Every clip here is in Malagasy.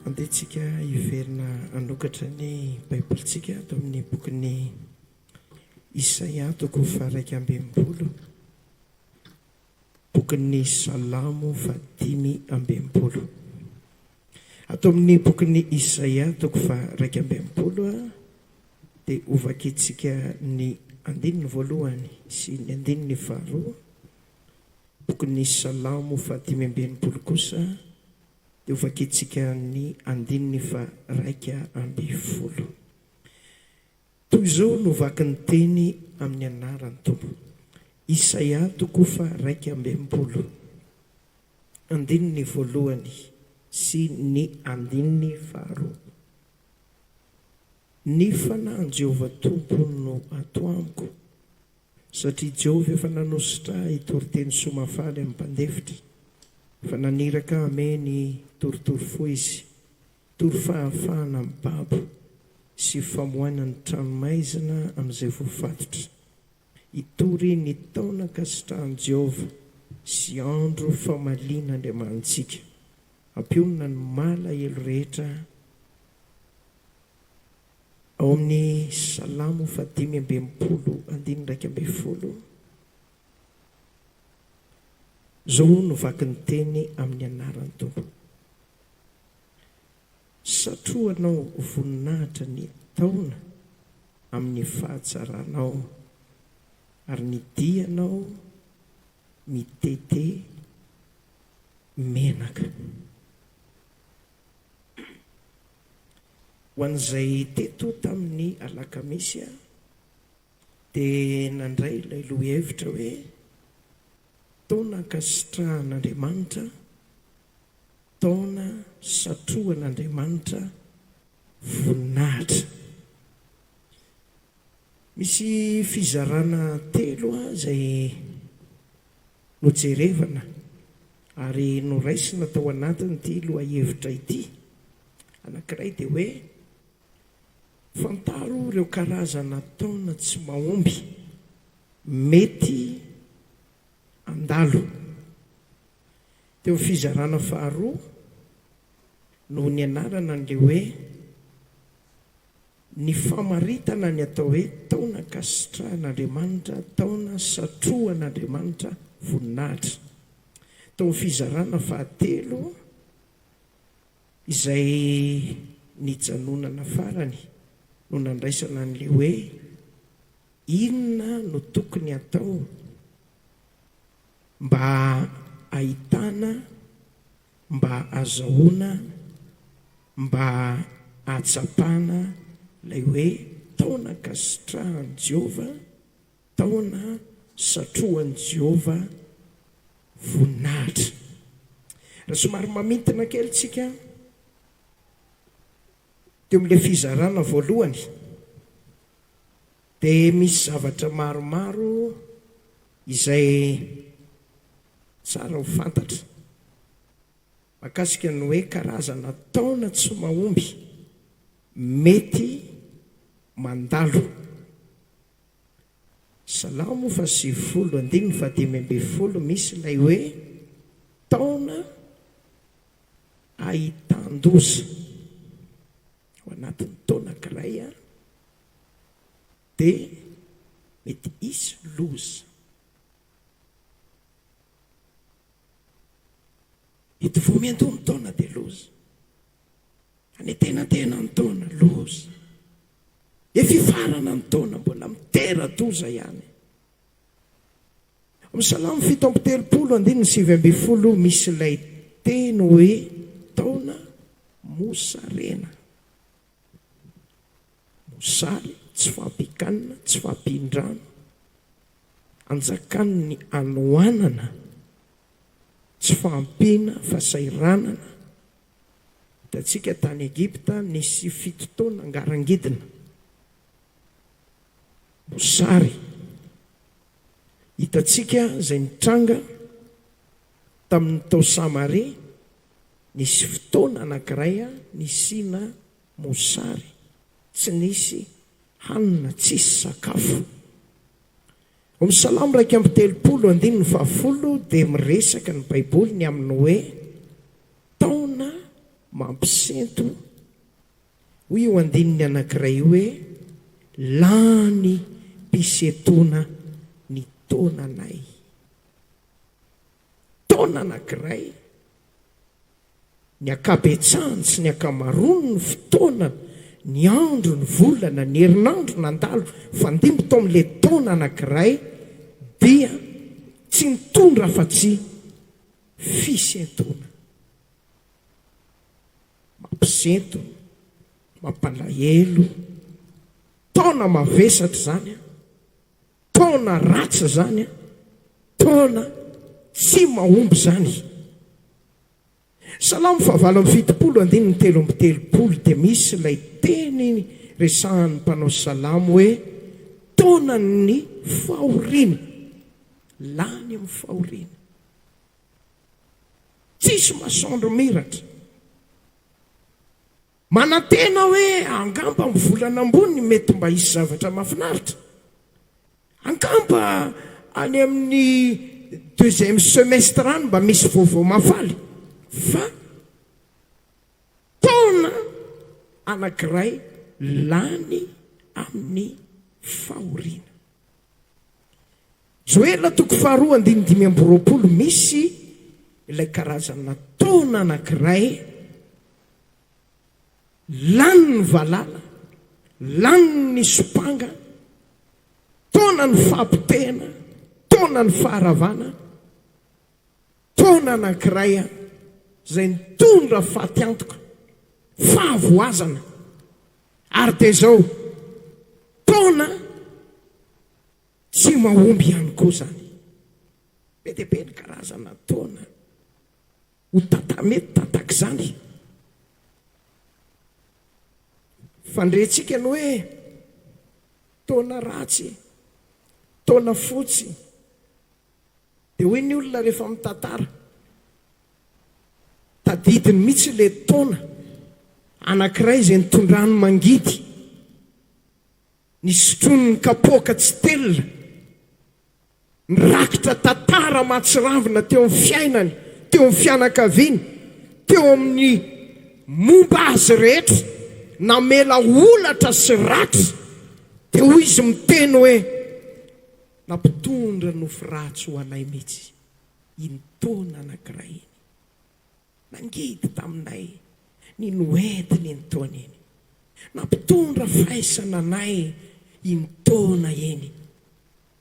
Andeha tsika hiverina hanokatra ny Baibolintsika ato amin'ny bokin'ny Isaia toko faha-61, bokin'ny Salamo faha-65. Ato amin'ny bokin'ny Isaia toko faha-61 dia hovakintsika ny andininy voalohany sy ny andininy faharoa, bokin'ny Salamo faha-65 kosa Dia hovakintsika ny andininy faha-11. Toy izao no vaky ny teny amin'ny anaran'ny Tompo. Isaia toko faha-61, andininy voalohany sy ny andininy faharoa. Ny Fanahin'i Jehovah Tompo no ato amiko, Satria Jehovah efa nanosotra ahy hitory teny soa mahafaly amin'ny mpandefitra, efa naniraka ahy hamehy ny torotoro fo Izy, hitory fahafahana amin'ny babo, sy famohana ny tranomaizina amin'izay voafatotra, hitory ny taona ankasitrahan'i Jehovah sy andro famalian'Andriamanitsika, hampionona ny malahelo rehetra. Ao amin'ny Salamo fahadimy amby 60 andininy 11, izao no vaky ny teny amin'ny anaran'ny Tompo, Satrohanao voninahitra ny taona amin'ny fahatsaranao, ary ny dianao mitete menaka. Ho an'izay teto tamin'ny alakamisy dia nandray ilay lohahevitra hoe Taona ankasitrahan'Andriamanitra, taona satrohan'Andriamanitra voninahitra. Misy fizarana telo izay nojerevana ary noraisina tao anatin'ity lohahevitra ity. Anankiray dia hoe, Fantaro ireo karazana taona tsy mahomby mety handalo. Teo amin'ny fizarana faharoa no nianarana an'ilay hoe Ny famaritana ny atao hoe taona ankasitrahan'Andriamanitra, taona satrohan'Andriamanitra voninahitra. Tao amin'ny fizarana fahatelo izay nijanonana farany no nandraisana an'ilay hoe inona no tokony hatao mba hahitana mba azahoana mba hahatsapana ilay hoe taona ankasitrahan'i Jehovah, taona satrohan'i Jehovah voninahitra. Raha somary mamintina kely tsika teo amin'ilay fizarana voalohany dia misy zavatra maromaro izay Tsara ho fantatra mahakasika ny hoe karazana taona tsy mahomby mety mandalo. Salamo faha-90 andininy faha-15 misy ilay hoe taona ahitan-doza. Ao anatin'ny taona anankiray dia mety hisy loza. Ito vao miandoha ny taona dia loza. Any antenantenan'ny taona, loza. Efa hifarana ny taona, mbola mitera-doza ihany. Amin'ny Salamo 37 andininy 19 misy ilay teny hoe taona mosarena. Mosary, tsy fahampian-kanina, tsy fahampian-drano. Anjakan'ny hanoanana, tsy fahampiana, fahasahiranana. Hitantsika tany Egypta nisy fito taona ngarangidina, mosary. Hitantsika izay nitranga tamin'ny tao Samaria, nisy fotoana anankiray nisiana mosary, tsy nisy hanina, tsisy sakafo. Ao amin'ny Salamo 31 andininy fahafolo dia miresaka ny Baiboly ny amin'ny hoe taona. Mampisento, hoy io andininy anankiray io hoe, Lany mpisentona ny taonanay. Taona anankiray, ny ankabetsahany sy ny ankamaroany ny fotoana, ny andro, ny volana, ny herinandro nandalo fandimby tao amin'ilay taona anankiray dia tsy nitondra afa-tsy fisentoana. Mampisento, mampalahelo, taona mavesatra izany an, taona ratsy izany an, taona tsy mahomby izany. Salamo fahavalo amby 70 andininy 33 dia misy ilay teny resahan'ny mpanao salamo hoe taonan'ny fahoriana, lany amin'ny fahoriana. Tsisy masoandro miratra. Manantena hoe angamba amin'ny volana ambony mety mba hisy zavatra mahafinaritra. Angamba any amin'ny deuxième semestre any mba misy vaovao mahafaly. Fa taona anankiray lany amin'ny fahoriana. Joela toko faharoa andininy 25 misy ilay karazana taona anankiray lany ny valala, lany ny sompanga, taona ny fahapotehana, taona ny faharavana, taona anankiray izay nitondra fatiantoka, fahavoazana. Ary dia izao, taona tsy mahomby ihany koa izany. Be dia be ny karazana taona ho tata, mety tatak'izany. Fandrentsika ny hoe taona ratsy, taona fotsy. Dia hoy ny olona rehefa mitantara, tadidiny mihitsy ilay taona anankiray izay nitondrany mangidy, nisotroany ny kapoaka tsy telina, nirakitra tantara mahatsiravina teo amin'ny fiainany, teo amin'ny fianakaviany, teo amin'ny momba azy rehetra, namela holatra sy ratra. Dia hoy izy miteny hoe, Nampitondra nofy ratsy ho anay mihitsy iny taona anankiray iny. Nangidy taminay ny noentiny iny taona iny. Nampitondra faisana anay iny taona iny.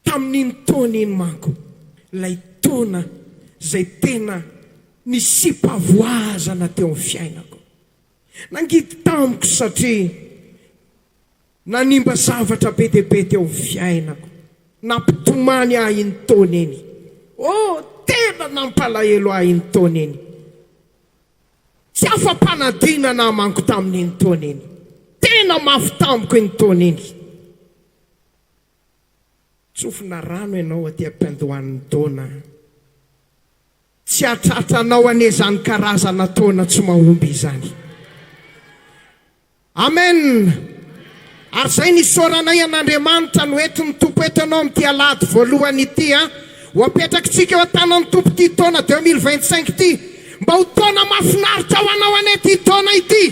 Tamin'iny taona iny manko, ilay taona izay tena nisiam-pahavoazana teo amin'ny fiainako. Nangidy tamiko satria Nanimba zavatra be dia be teo amin'ny fiainako. Nampitomany ahy iny taona iny. Oh, tena nampalahelo ahy iny taona iny. Tsy afa-panadinana aho manko tamin'iny taona iny. Tena mafy tamiko iny taona iny. Tsofina rano ianao aty am-piandohan'ny taona. Tsy hahatratra anao anie izany karazana taona tsy mahomby izany. Amen! Ary izay ny isaoranay an'Andriamanitra no entin'ny Tompo eto ianao amin'ity alahady voalohany ity an! Ho apetrakitsika eo an-tanan'ny Tompo ity taona 2025 ity, mba ho taona mahafinaritra ho anao anie ity taona ity!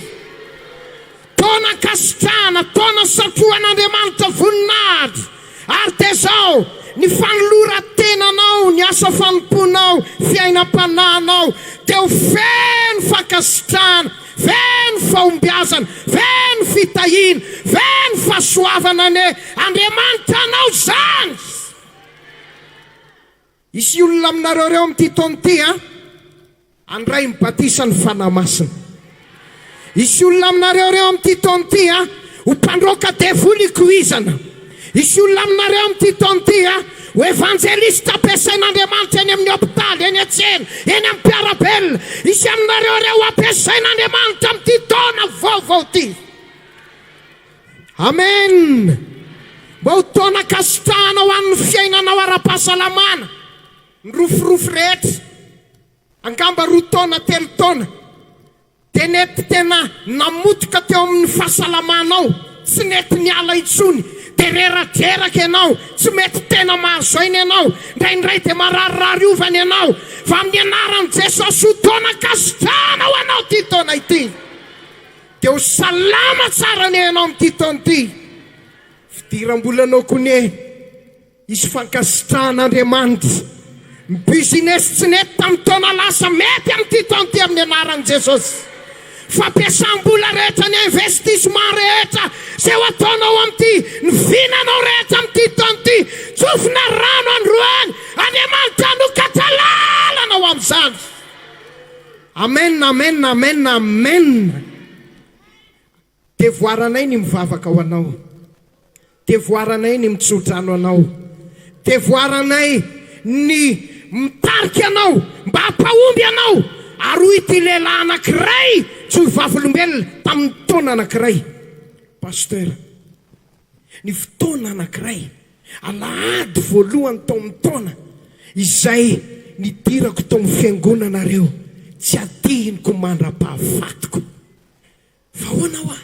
Taona ankasitrahana, taona satrohan'Andriamanitra voninahitra! Ary dia izao, ny fanoloran-tenanao, ny asa fanompoanao, fiainam-panahinao dia ho feno fankasitrahana, feno fahombiazana, feno fitahiana, feno fahasoavana anie Andriamanitra hanao izany! Hisy olona aminareo ireo amin'ity taona ity an, handray ny batisan'ny Fanahy Masina. Hisy olona aminareo ireo amin'ity taona ity an, ho mpandroaka devoly ikoizana. Hisy olona aminareo amin'ity taona ity an, ho evanjelista ampiasain'Andriamanitra eny amin'ny hopitaly, eny an-tsena, eny amin'ny mpiara-belona. Hisy aminareo ireo ho ampiasain'Andriamanitra amin'ity taona vaovao ity. Amen! Mba ho taona ankasitrahana ho an'ny fiainanao ara-pahasalamana, ny rofirofy rehetra, angamba roa taona, telo taona, dia nety tena namotika teo amin'ny fahasalamanao, tsy nety niala intsony, dia reradreraka ianao, tsy mety tena mahazo aina ianao, indraindray dia mararirary ovana ianao. Fa amin'ny anaran'i Jesosy ho taona ankasitrahana ho anao ity taona ity. Dia ho salama tsara anie ianao amin'ity taona ity. Fidiram-bolanao koa anie hisy fankasitrahan'Andriamanitra. Ny business tsy nety tamin'ny taona lasa mety amin'ity taona ity amin'ny anaran'i Jesosy. Fampiasam-bola rehetra, ny investissement rehetra izay ho ataonao amin'ity, ny vinanao rehetra amin'ity taona ity, tsofina rano androany, Andriamanitra hanokatra lalana ho amin'izany. Amen, amen, amen, amen. Devoaranay ny mivavaka ho anao. Devoaranay ny mitsodrano anao. Devoaranay ny mitarika anao mba hampahomby anao. Ary hoy ity lehilahy anankiray tsy ho vavolombelona tamin'ny taona anankiray, Pasteur, ny fotoana anankiray, alahady voalohany tao amin'ny taona izay nidirako tao amin'ny fiangonanareo, tsy adinoko mandra-pahafatiko. Fa ahoana hoa?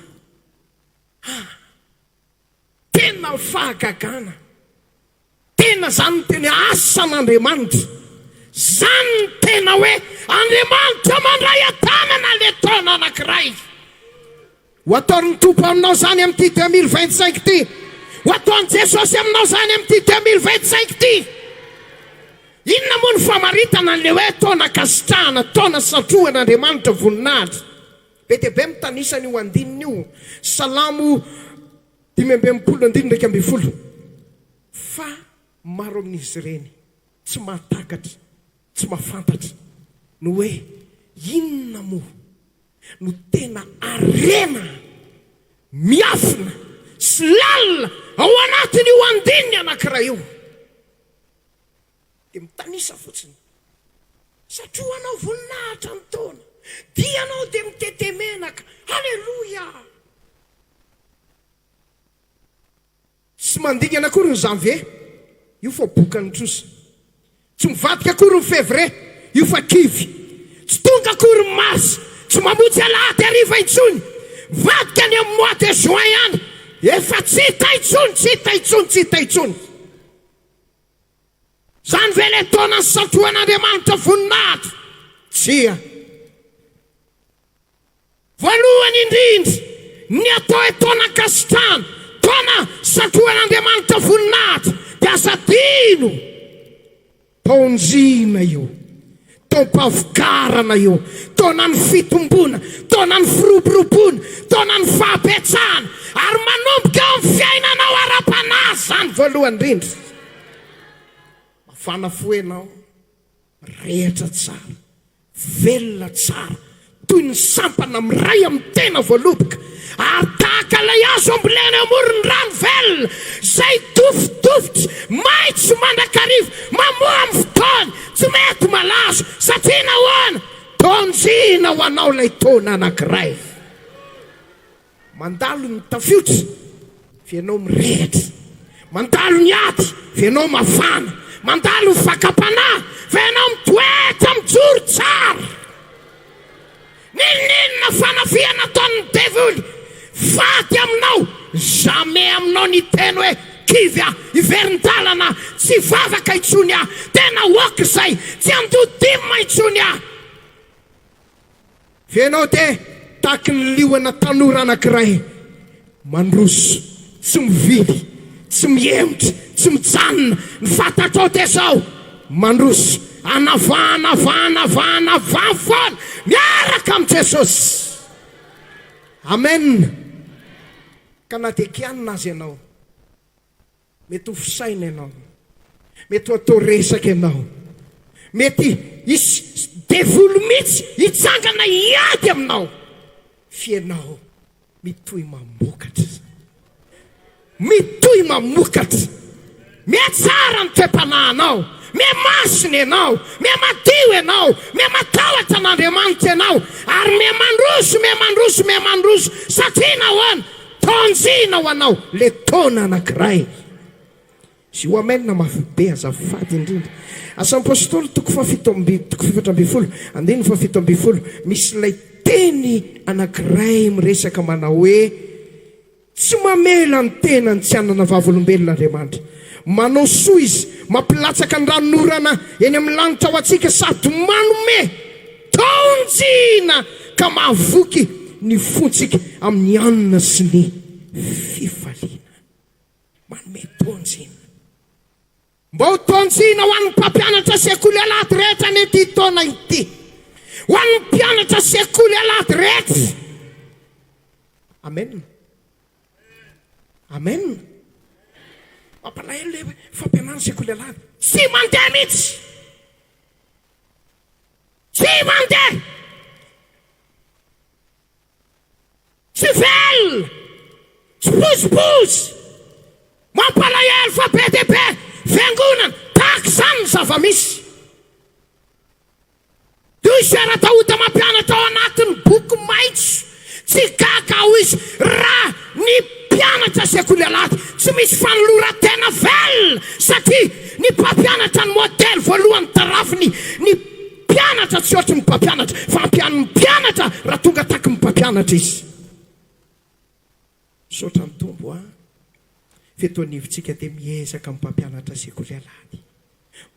Ah! Tena fahagagana! Tena zany ny tena hoe asan'Andriamanitra! Zany ny tena hoe Andriamanitra mandray an-tanana le taona anankiray! Ho ataon'ny Tompo aminao zany amin'ity 2025 ity! Ho ataon'i Jesosy aminao zany amin'ity 2025 ity! Inona moa ny famaritana an'le hoe taona ankasitrahana, taona satrohan'Andriamanitra voninahitra? Be dia be mitanisa an'io andininy io, Salamo 65 andininy 11. Fa maro amin'izy ireny tsy mahatakatra, tsy mahafantatra ny hoe inona moa no tena harena miafina sy lalina ao anatin'io andininy anankiray io. Dia mitanisa fotsiny. Satrohanao voninahitra ny taona. Dianao dia mitete menaka. Aleloia! Tsy mandingana akory ny janvier, io fa bokan'ny trosa. Tsy mivadika akory ny février, io fa kivy. Tsy tonga akory ny mars, tsy mamonjy alahady hariva intsony. Mivadika any amin'ny mois de juin any, efa tsy hita intsony, tsy hita intsony, tsy hita intsony. Izany ve ilay taona nisantohan'Andriamanitra voninahitra? Tsia. Voalohany indrindra, ny atao hoe taona ankasitrahana, taona nisantohan'Andriamanitra voninahitra, dia aza adino, taon-jina io, taom-pahavokarana io, taonan'ny fitomboana, taonan'ny firoboroboana, taonan'ny fahabetsahana, ary manomboka eo amin'ny fiainanao ara-panahy izany voalohany indrindra. Mafana fo ianao, mirehitra tsara, velona tsara, toy ny sampana miray amin'ny tena voaloboka, ary tahaka ilay hazo ambolena eo amoron'ny rano velona, izay dofodofotra, maitso mandrakariva, mamoa amin'ny fotoany, tsy mety malazo, satria nahoana? Taonjina ho anao ilay taona anankiray. Mandalo ny tafiotra fa ianao mirehitra, mandalo ny ady fa ianao mafana, mandalo ny fakam-panahy fa ianao mitoetra mijoro tsara. N'inon'inona fanafihana ataon'ny devoly faty aminao, jamais aminao ny hiteny hoe kivy aho, hiverin-dalana aho, tsy hivavaka intsony aho, tena ok izay, tsy handoa dime intsony aho. F'Ianao dia tahaky ny liona tanora anankiray mandroso, tsy mivily, tsy mihemotra, tsy mijanona. Ny fantatrao dia izao, mandroso, anavahana, avahana, avahana, avahana foana, miaraka amin'i Jesosy. Amen. Ka na dia kianina aza ianao, Mety ho fisaina ianao. Mety ho atao resaka ianao. Mety hisy devoly mihitsy hitsangana hiady aminao. F'ianao mitohy mamokatra. Mitohy mamokatra. Mihatsara ny toe-panahinao. Mihamasina ianao. Mihamadio ianao. Mihamatahotra an'Andriamanitra ianao. Ary mihamandroso, mihamandroso, mihamandroso. Satria nahoana? Tanjina ho anao le taona anakiray. Zio amen mafy be azafady indrindra. Asan'ny Apostoly toko fahafito amby toko 14 andininy 17 misy ilay teny anakiray miresaka manao hoe tsy mamela ny tenany tsy hanana vavolombelona Andriamanitra. Manao soa izy. mampilatsaka ny ranonorana eny amin'ny lanitra ho antsika sady manome taonjina ka mahavoky ny fontsika amin'ny hanina sy ny fifaliana. Manome taonjina. Mba ho taonjina ho an'ny mpampianatra sekoly alahady rehetra anie ity taona ity. Ho an'ny mpianatra sekoly alahady rehetra. Amen. Amen. Mampalahelo le fampianarana sekoly alahady. Tsy mandeha mihitsy. Tsy mandeha. Tsy velona, tsy pozipozy, mampalahelo fa be dia be fiangonana tahaka izany ny zava-misy. Toy izay ara-daoda mampianatra ao anatin'ny boky maitso, tsy gaga aho izy raha ny mpianatra sekoly alahady tsy misy fanoloran-tena velona satria ny mpampianatra no modely voalohany tarafiny ny Mpianatra tsy ohatry ny mpampianatra fa ampian'ny mpianatra raha tonga taky ny mpampianatra izy. Misaotra ny Tompo a! F'eto anivontsika dia miezaka ny mpampianatra sekoly alahady.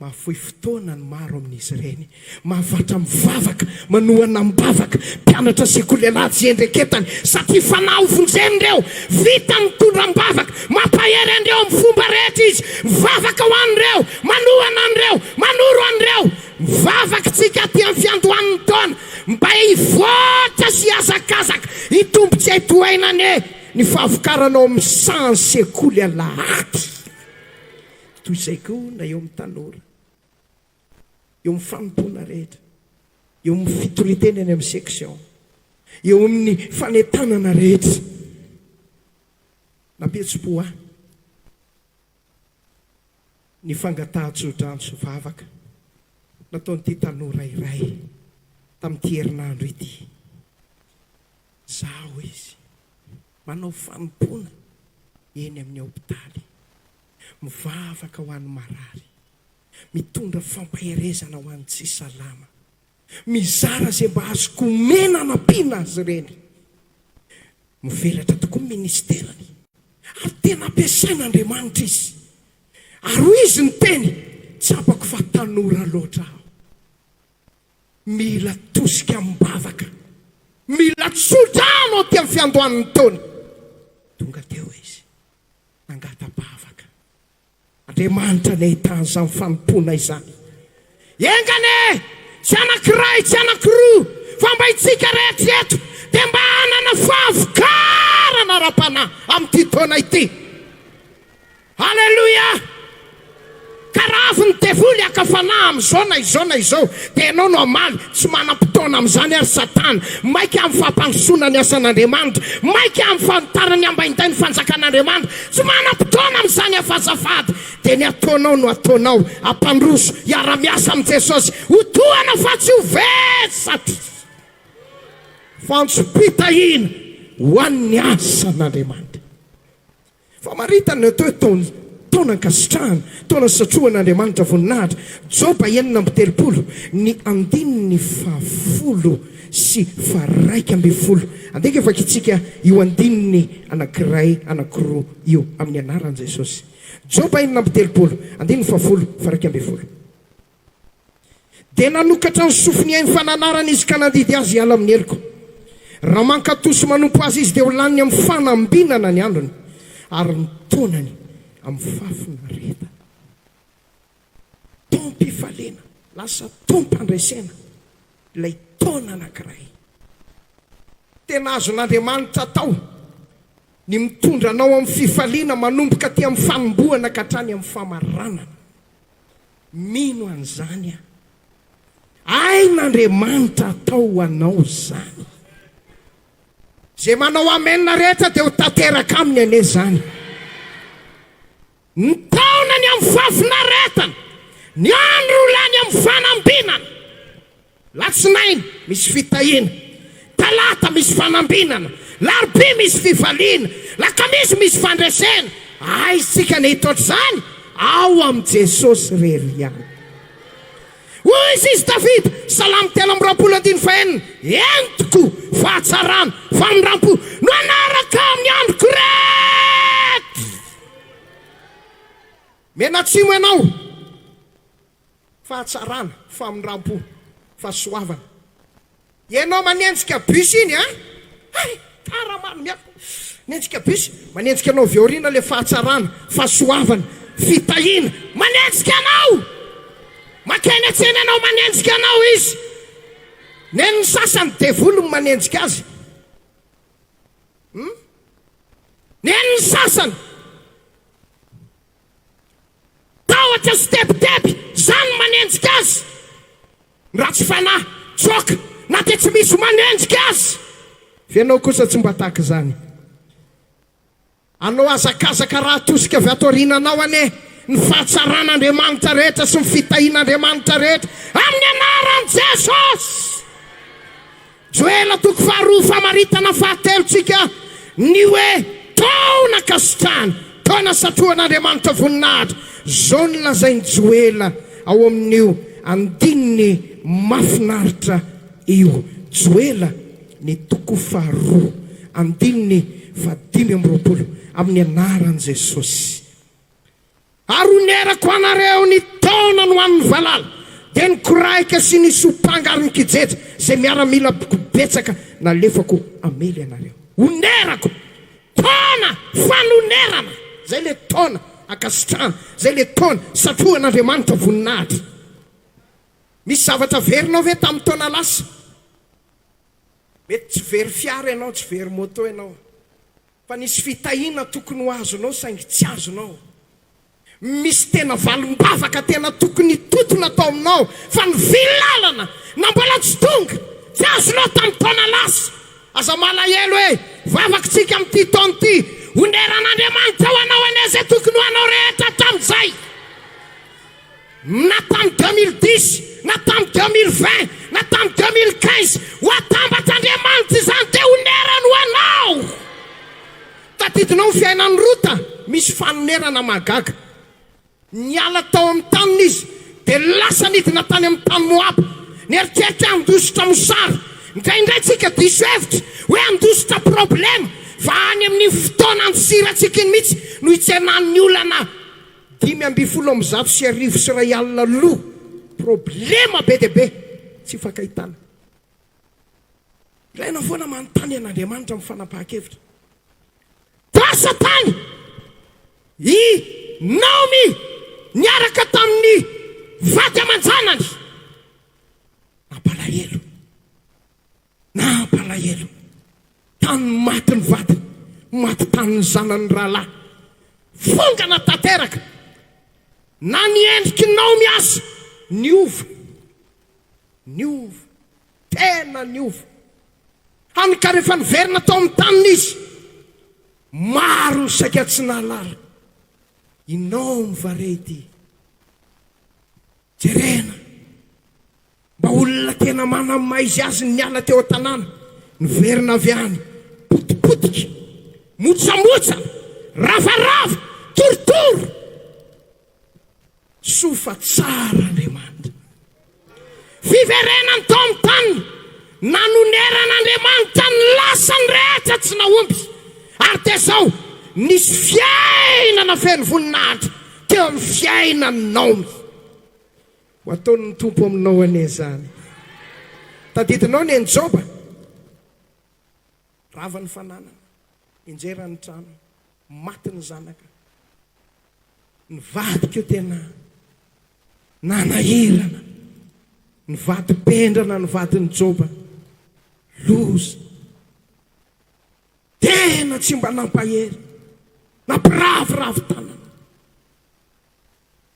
Mahafoy fotoana ny maro amin'izy ireny. Mahavatra mivavaka, manohana am-bavaka. Mpianatra sekoly alahady izay endreketany satria fanahy ho vonjeny ireo. Vita ny mitondra am-bavaka. Mampahery an'ireo amin'ny fomba rehetra izy. Mivavaka ho an'ireo, manohana an'ireo, manoro an'ireo. Mivavaka tsika aty amin'ny fiandohan'ny taona mba hivoatra sy hihazakazaka hitombo tsy hay tohaina anie ny fahavokarana ao amin'ny sahan'ny sekoly alahady. Toy izay koa na eo amin'ny tanora, eo amin'ny fanompoana rehetra, eo amin'ny fitorian-teny any amin'ny section, eo amin'ny fanentanana rehetra. Nampihetsi-po ahy. Ny fangatahan-tsodrano sy vavaka nataon'ity tanora iray tamin'ity herinandro ity. Izaho izy, manao fanompoana eny amin'ny hopitaly, mivavaka ho an'ny marary, mitondra fampaherezana ho an'ny tsy salama. Mizara izay mba azoko omena hanampiana azy ireny. Mivelatra tokoa ny ministerany ary tena ampiasain'Andriamanitra izy. Ary hoy izy niteny, Tsapako fa tanora loatra aho. Mila tosika amim-bavaka. Mila tso-drano aty amin'ny fiandohan'ny taona. Tonga teo izy, nangata-bavaka. Andriamanitra anie hitahy an'izany fanompoana izany. Enga anie tsy anankiray, tsy anankiroa, fa mba itsika rehetra eto dia mba hanana fahavokarana ara-panahy amin'ity taona ity. Aleloia! Ka raha avy ny devoly haka fanahy amin'izao na izao na izao, dia ianao no hamaly, tsy manam-potoana amin'izany ary Satana. Maika amin'ny fampandrosoana ny asan'Andriamanitra, maika amin'ny fanitarana ny ambainday ny fanjakan'Andriamanitra, tsy manam-potoana amin'izany aho f'azafady dia ny ataonao no ataonao, ampandroso, hiara-miasa amin'i Jesosy, ho tohana fa tsy ho vesatra. Fantsom-pitahiana ho an'ny asan'Andriamanitra. Famaritana ny atao hoe taona, taona ankasitrahana, taona satrohan'Andriamanitra voninahitra. Joba 36, ny andininy fahafolo sy faha-11. Andeha ange vakintsika io andininy anankiray, anankiroa io amin'ny anaran'i Jesosy. Joba 36, andininy fahafolo, faha-11. Dia nanokatra ny sofiny haino fananarana izy ka nandidy azy hiala amin'ny heloka. Raha mankatò sy manompo azy izy dia ho laniny amin'ny fanambinana ny androny, ary ny taonany amin'ny fahafinaretana. Taom-pifaliana, lasa taom-pandresena ilay taona anankiray. Tena azon'Andriamanitra atao ny mitondra anao amin'ny fifaliana manomboka aty amin'ny fanombohana ka hatrany amin'ny famaranana. Mino an'izany aho. Hain'Andriamanitra atao ho anao izany. Izay manao amen rehetra dia ho tanteraka aminy anie izany. Ny taonany amin'ny fahafinaretana, ny andro lany amin'ny fanambinana. Latsinainy misy fitahiana, talata misy fanambinana, larobia misy fifaliana, lakamisy misy fandresena. Aiza isika ny hahita ohatr'izany? Ao amin'i Jesosy irery ihany. Hoy izy izy Davida, Salamo 23 andininy fahenina, Eny tokoa, fahatsarana, famindrampo no hanaraka amin'ny androko rehetra. Mianatsimo ianao. Fahatsarana, famindram-po, fahasoavana. Ianao manenjika bus iny an! Hay! Tara marina miako. Manenjika bus, manenjika anao avy aoriana ilay fahatsarana, fahasoavana, fitahiana. Manenjika anao! Mankeny an-tsena ianao, manenjika anao izy. Nen'ny sasany devoly no manenjika azy. Hum? Nen'ny sasany. Tahotra sy tebiteby, izany no manenjika azy. Ny ratsy fanahy, tsoaka, na dia tsy misy manenjika azy. Fa ianao kosa tsy mba tahaka izany. Hanao hazakazaka raha atosika avy ato aoriananao anie ny fahatsaran'Andriamanitra rehetra sy ny fitahian'Andriamanitra rehetra amin'ny anaran'i Jesosy. Joela toko faharoa famaritana fahatelontsika ny hoe taona ankasitrahana, taona satrohan'Andriamanitra voninahitra. Izao no lazain'i Joela ao amin'io andininy mahafinaritra io. Joela ny toko faharoa andininy fahadimy amby 20 amin'ny anaran'i Jesosy. Ary honerako anareo ny taona no an'ny valala, dia ny koraika sy ny sompanga ary ny kijeja, izay miaramila betsaka nalefako hamely anareo. Honerako! Taona fanonerana! Izay ilay taona ankasitrahana, izay ilay taona satrohan'Andriamanitra voninahitra. Misy zavatra verinao ve tamin'ny taona lasa? Mety tsy very fiara ianao, tsy very moto ianao. Fa nisy fitahiana tokony ho azonao saingy tsy azonao. Misy tena valim-bavaka tena tokony hitotona tao aminao fa nivily lalana na mbola tsy tonga, tsy azonao tamin'ny taona lasa. Aza malahelo e! Vavakitsika amin'ity taona ity, honeran'Andriamanitra ho anao anie izay tokony ho anao rehetra hatramin'izay. Na tamin'ny 2010, na tamin'ny 2020, na tamin'ny 2015, ho atambatr'Andriamanitra izany dia honerany ho anao. Tadidinao ny fiainan'i Rota? Misy fanonerana mahagaga. Niala tao amin'ny taniny izy, dia lasa nidina tany amin'ny tany Moaba. Nieritreritra handositra mosary. Indraindray tsika diso hevitra hoe handositra problema, fa any amin'iny fotoana andosirantsika iny mihitsy no hitsenan'ny olana. 1115 loha, problema be dia be, tsy ifankahitana. Ilaina foana manontany an'Andriamanitra amin'ny fanapahan-kevitra. Lasa tany i Naomy niaraka tamin'ny vady aman-janany. Nampalahelo. Nampalahelo. Tany maty ny vadiny, maty tany ny zanany rahalahy. Fongana tanteraka. Na ny endrik'i Naomy aza niova. Niova. Tena niova. Hany ka rehefa niverina tao amin'ny taniny izy, maro ny saika tsy nahalala. I Naomy va re ity? Jerena. Mba olona tena manamaizy azy ny niala teo an-tanàna, niverina avy any, potipotika, motsamotsana, ravarava, torotoro. Soa fa tsara Andriamanitra. Fiverenany tao amin'ny taniny, nanoneran'Andriamanitra ny lasany rehetra tsy nahomby. Ary dia izao, nisy fiainana feno voninahitra teo amin'ny fiainan'i Naomy. Ho ataon'ny Tompo aminao anie izany. Tadidinao ny an'i Joba? Rava ny fananana, nianjera ny trano, maty ny zanaka. Ny vadiko tena nanahirana. Ny vadim-pendrana ny vadin'i Joba. Loza. Tena tsy mba nampahery, nampiraviravy tanana.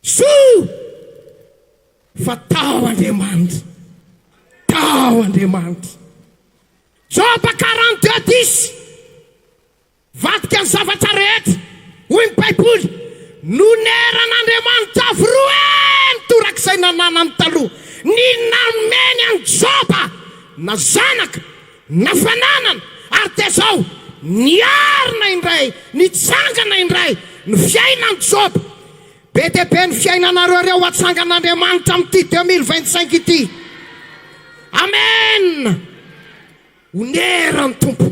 Soa fa tao Andriamanitra, tao Andriamanitra. Joba 42 dix, Vadika ny zavatra rehetra, hoy ny Baiboly, noneran'Andriamanitra avo roa heny torak'izay nananany taloha, ny nomeny an'i Joba na zanaka na fananana, ary dia izao, niarina indray, nitsangana indray ny fiainan'i Joba. Be dia be ny fiainanareo ireo hatsangan'Andriamanitra amin'ity 2025 ity. Amen! Honera ny Tompo,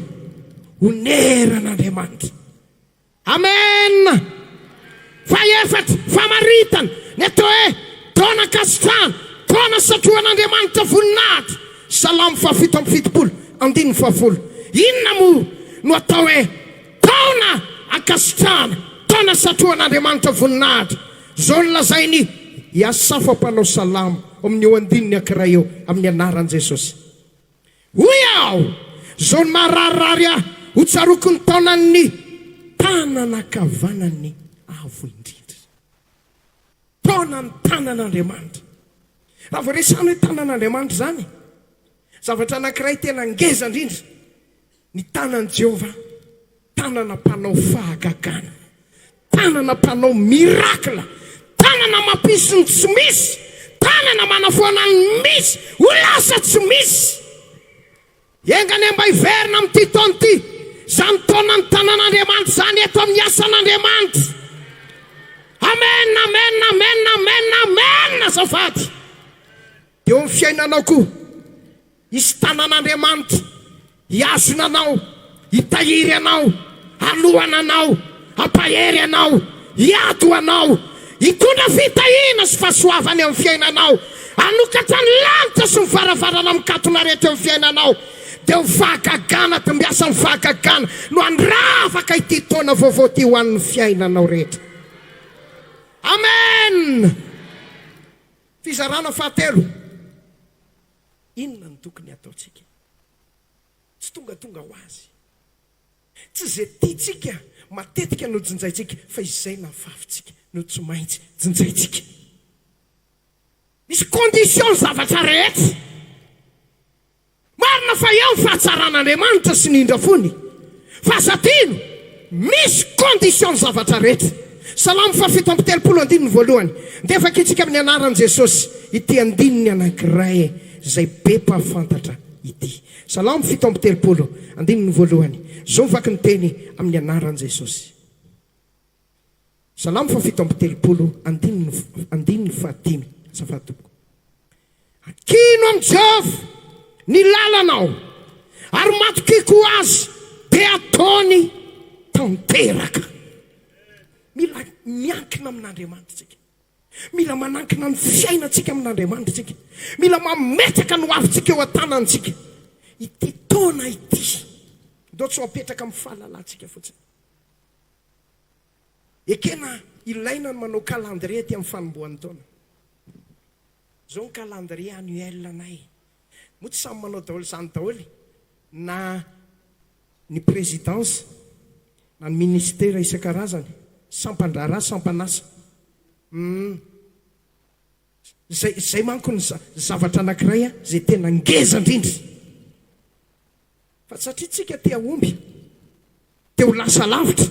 honera an'Andriamanitra. Amen! Fahefatra, famaritana ny atao hoe. Taona ankasitrahana, taona satrohan'Andriamanitra voninahitra. Salamo faha-77, andininy fahafolo. Inona moa no atao hoe taona ankasitrahana, taona satrohan'Andriamanitra voninahitra? Izao no lazain'i i Asafa mpanao salamo ao amin'io andininy ankiray io, Amin'ny anaran'i Jesosy. Hoy aho, Izao no mahararirary ahy, ho tsaroako ny taonan'ny tanana ankavanan'ny Avo Indrindra. Taonan'ny tanan'Andriamanitra. Raha vao resahana hoe tanan'Andriamanitra izany, zavatra anankiray tena ngeza indrindra, ny tanan'i Jehovah, tanana mpanao fahagagana, tanana mpanao miracle, tanana mampisy ny tsy misy, tanana manafoana ny misy ho lasa tsy misy. Enga anie mba hiverina amin'ity taona ity izany taonan'ny tanan'Andriamanitra izany eto amin'ny asan'Andriamanitra. Amen, amen, amen, amen, amen, azafady. Dia eo amin'ny fiainanao koa. Hisy tanan'Andriamanitra hihazona anao, hitahiry anao, hanohana anao, hampahery anao, hiady ho anao, hitondra fitahiana sy fahasoavana eo amin'ny fiainanao, hanokatra ny lanitra sy ny varavarana mikatona rehetra eo amin'ny fiainanao. Dia ho fahagagana dimbiasan'ny fahagagana no handravaka ity taona vaovao ity ho an'ny fiainanao rehetra. Amen! Fizarana fahatelo. Inona no tokony hataontsika? Tsy tongatonga ho azy. Tsy izay tiantsika matetika no jinjaintsika, fa izay nafafintsika no tsy maintsy jinjaintsika. Misy condition ny zavatra rehetra. Marina fa eo ny fahatsaran'Andriamanitra sy ny indra-fony, fa aza adino, misy condition ny zavatra rehetra. Salamo faha-37 andininy voalohany. Ndeha vakintsika amin'ny anaran'i Jesosy ity andininy anankiray izay be mpahafantatra ity. Salamo 37 andininy voalohany. Izao vaky ny teny amin'ny anaran'i Jesosy. Salamo faha-37 andininy andininy fahadimy. Azafady tompoko. Ankino amin'i Jehovah ny lalanao, ary matokia koa Azy, dia hataony tanteraka. Mila miankina amin'Andriamanitra isika. Mila manankina ny fiainantsika amin'Andriamanitra isika. Mila mametraka ny hoavintsika eo an-tanantsika. Ity taona ity, ndao tsy ho apetraka amin'ny fahalalantsika fotsiny. Ekena, ilaina ny manao calendrier aty amin'ny fanombohan'ny taona. Izao ny calendrier annuel anay. Moa tsy samy manao daholo izany daholo na ny présidence na ny ministera isan-karazany, sampan-draharaha, sampan'asa. Hum. Izay, izay manko ny zavatra anankiray izay tena ngeza indrindra. Fa satria tsika te hahomby, te ho lasa lavitra,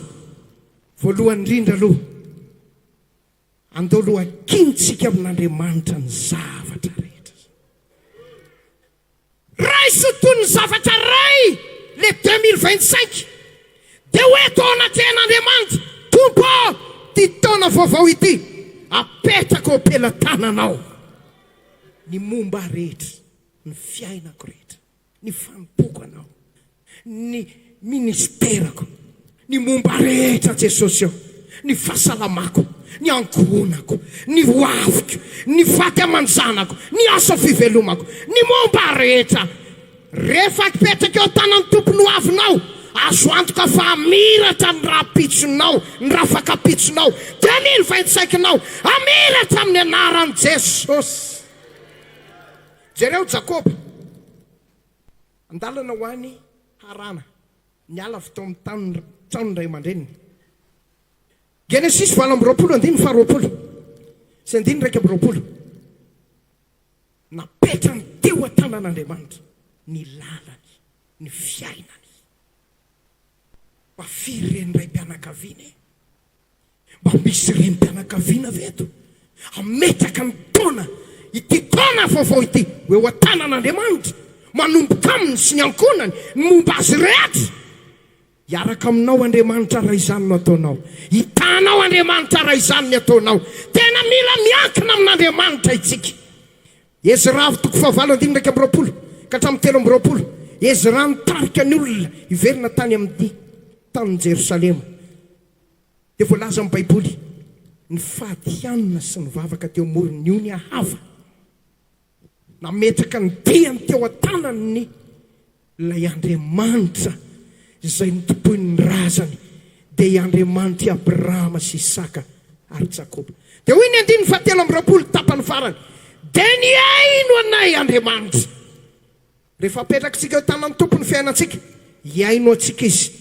voalohany indrindra aloha, andao aloha akintsika amin'Andriamanitra ny zavatra rehetra. Raiso toy ny zavatra ray le 2025, dia ho eto ao anatrehan'Andriamanitra, Tompo ô, ity taona vaovao ity, apetrako eo am-pelatananao ny momba ahy rehetra, ny fiainako rehetra. ny fanompoako Anao, ny ministerako, ny momba rehetra Jesosy ô, ny fahasalamako, ny ankohonako, ny ho aviko, ny vady aman-janako, ny asa fivelomako, ny momba rehetra. Rehefa apetraka eo an-tanan'ny Tompo ny ho avinao, azo antoka fa hamiratra ny rahampitsonao, ny rafakapitsonao, dia ny vain-tsaikinao, hamiratra amin'ny anaran'i Jesosy. Jereo Jakoba, an-dalana ho any Harana, niala avy tao amin'ny tanin'ny tranon'ny ray aman-dreniny. Genesisy 28 andininy faharoapolo sy andininy 21. Napetrany teo an-tanan'Andriamanitra ny lalany, ny fiainany. Mba firy ireny raim-pianakaviana e? Mba misy renim-pianakaviana ve eto hametraka ny taona ity taona vaovao ity ho eo an-tanan'Andriamanitra, manomboka aminy sy ny ankohonany, ny momba azy rehetra? Hiaraka aminao Andriamanitra raha izany no ataonao. Hitanao Andriamanitra raha izany ny ataonao. Tena mila miankina amin'Andriamanitra isika. Ezra toko fahavalo andininy 21 ka hatramin'ny 23. Ezra nitarika ny olona hiverina tany amin'ny tanin'i Jerosalema. Dia voalaza amin'ny Baiboly. Nifady hanina sy nivavaka teo amoron'ny ony Ahava. Nametraka ny diany teo an-tanany ilay Andriamanitra izay notompoin'ny razany, dia i Andriamanitr'i Abrahama sy Isaka ary Jakoba. Dia hoy ny andininy fahatelo amby 20 tapany farany, Dia nihaino anay Andriamanitra. Rehefa apetrakitsika eo tanan'ny Tompo ny fiainantsika, hihaino antsika Izy.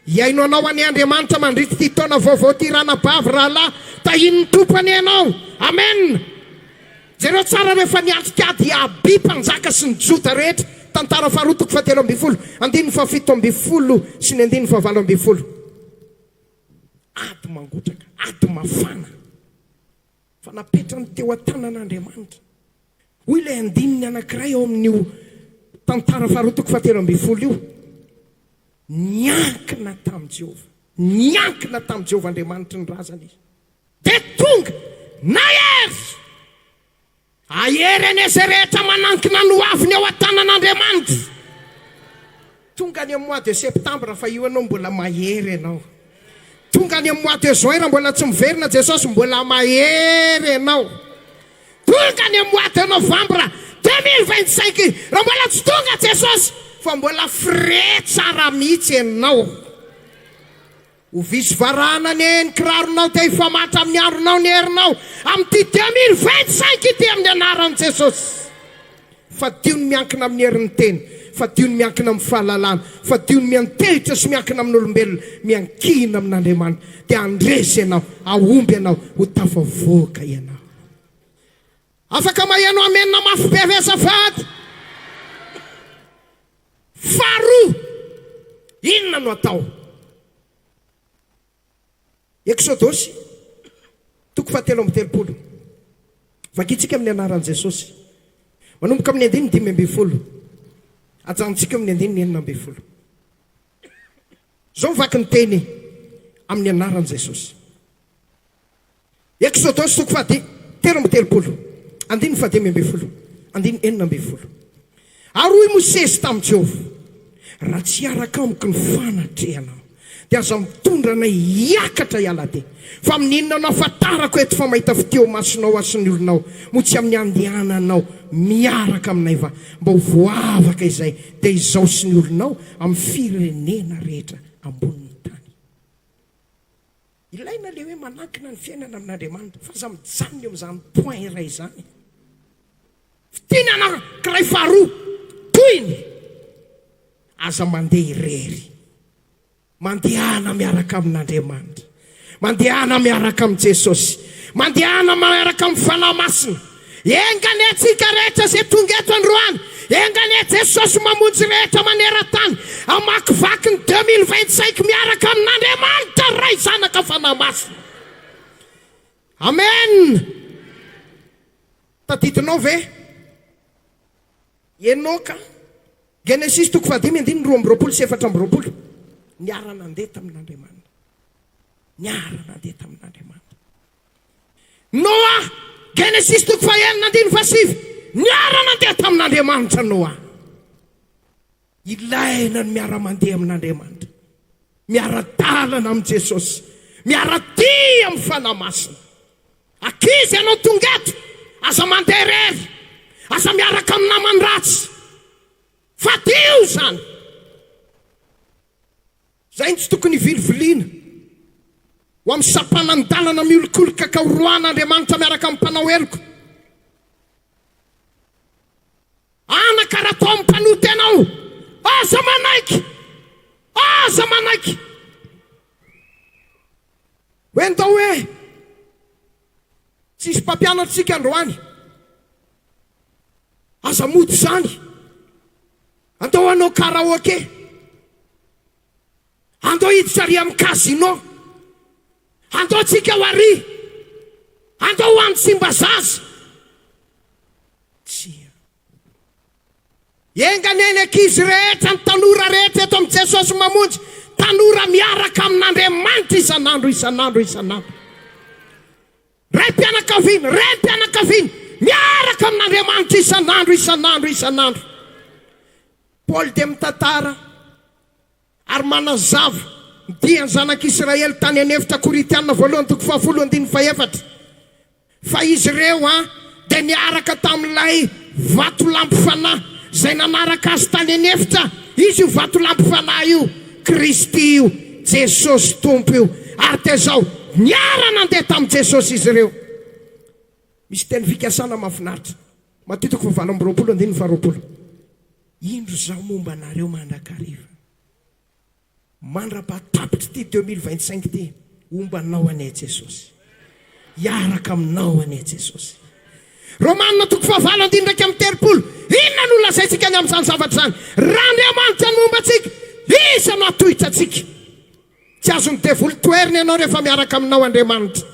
Hihaino anao anie Andriamanitra mandritra ity taona vaovao ity ranabavy, rahalahy. Tahian'ny Tompo anie ianao. Amen. Jereo tsara rehefa niatrika ady i Abia mpanjaka sy ny Joda rehetra, Tantara faharoa toko fahatelo ambin'ny folo, andininy faha-17 sy ny andininy faha-18. Ady mangotraka, ady mafana. Fa napetrany teo an-tanan'Andriamanitra. Hoy ilay andininy anankiray ao amin'io Tantara faharoa toko fahatelo ambin'ny folo io, Niankina tamin'i Jehovah, niankina tamin'i Jehovah Andriamanitry ny razany izy. Dia tonga nahery! Hahery anie izay rehetra manankina ny hoaviny eo an-tanan'Andriamanitra. Tonga any amin'ny mois de septembre fa io ianao mbola mahery ianao. Tonga any amin'ny mois de juin raha mbola tsy miverina Jesosy mbola mahery ianao. Tonga any amin'ny mois de novembre 2025 raha mbola tsy tonga Jesosy fa mbola frais tsara mihitsy ianao. Ho visy varahana anie ny kiraronao dia hifamatra amin'ny andronao ny herinao amin'ity 2025 ity amin'ny anaran'i Jesosy. Fadio ny miankina amin'ny herin'ny tena, fadio ny miankina amin'ny fahalalana, fadio ny miantehitra sy miankina amin'olombelona, miankina amin'Andriamanitra dia handresy ianao, hahomby ianao, ho tafavoaka ianao. Afaka maheno amena mafy be ve azafady? Faharoa, inona no atao? Eksodosy, toko fahatelo amby 30. Vakintsika amin'ny anaran'i Jesosy. Manomboka amin'ny andininy 15. Ajanontsika amin'ny andininy 16. Izao vaky ny teny amin'ny anaran'i Jesosy. Eksodosy toko faha 33, andininy faha-15, andininy 16. Ary hoy Mosesy tamin'i Jehovah, Raha tsy hiaraka amiko ny fanatrehanao, dia aza mitondra anay hiakatra hiala aty. Fa amin'ny inona no ahafantarako eto fa mahita fitia eo imasonao aho sy ny olonao? Moa tsy amin'ny handehananao miaraka aminay va, mba ho voavaka izay, dia izaho sy ny olonao, amin'ny firenena rehetra ambonin'ny tany? Ilaina ilay hoe manankina ny fiainana amin'Andriamanitra fa aza mijanona eo amin'izany point iray izany. Fiteny anankiray faharoa, tohiny, aza mandeha irery. Mandehana miaraka amin'Andriamanitra. Mandehana miaraka amin'i Jesosy. Mandehana miaraka amin'ny Fanahy Masina. Enga anie antsika rehetra izay tonga eto androany, enga anie Jesosy mamonjy rehetra maneran-tany hamakivaky ny 2025 miaraka amin'Andriamanitra Ray Zanaka Fanahy Masina. Amen! Tadidinao ve Enoka, Genesisy toko fahadimy andininy 22 sy 24, niara-nandeha tamin'Andriamanitra. Niara-nandeha tamin'Andriamanitra. Noa, Genesisy toko fahenina andininy fahasivy, niara-nandeha tamin'Andriamanitra Noa. Ilaina ny miara-mandeha amin'Andriamanitra, miara-dalana amin'i Jesosy, miara-dia amin'ny Fanahy Masina. Ankizy ianao tonga eto, aza mandeha irery, aza miaraka amin'ny naman-dratsy. Fadio izany. Izay no tsy tokony hiviliviliana ho amin'ny sampanan-dalana miolikolika ka horoahan'Andriamanitra miaraka amin'ny mpanao heloka. Anaka, raha toa amin'ny mpanota ianao, aza manaiky! Aza manaiky! Hoe ndao hoe tsisy mpampianatra isika androany. Aza mody izany. Andao hanao karaoke. Andao hiditra ary amin'ny casino. Andao tsika ho ary. Andao ho any Tsimbazaza. Tsia. Enga anie ny ankizy rehetra, ny tanora rehetra eto amin'i Jesosy Mamonjy, tanora miaraka amin'Andriamanitra isan'andro, isan'andro, isan'andro. Raim-pianakaviana, renim-pianakaviana, miaraka amin'Andriamanitra isan'andro, isan'andro, isan'andro. Paoly dia mitantara ary manazava. Ny dian'ny zanak'Israely tany an'efitra Korintiana voalohany toko fahafolo andininy fahefatra. Fa izy ireo dia niaraka tamin'ilay vatolampy fanahy izay nanaraka azy tany an'efitra. Iza io vatolampy fanahy io? Kristy io, Jesosy Tompo io. Ary dia izao, niara-nandeha tamin'i Jesosy izy ireo. Misy teny fikasana mahafinaritra. Matio toko fahavalo amby 20 andininy faharoapolo. Indro izaho momba anareo mandrakariva. Mandra-pahatapitr'ity 2025 ity, homba anao anie Jesosy. Hiaraka aminao anie Jesosy. Romana toko fahavalo andininy 31. Inona no lazaintsika ny amin'izany zavatra izany? Raha Andriamanitra no momba antsika, iza no hatohitra antsika? Tsy azon'ny devoly toherina ianao rehefa miaraka aminao Andriamanitra.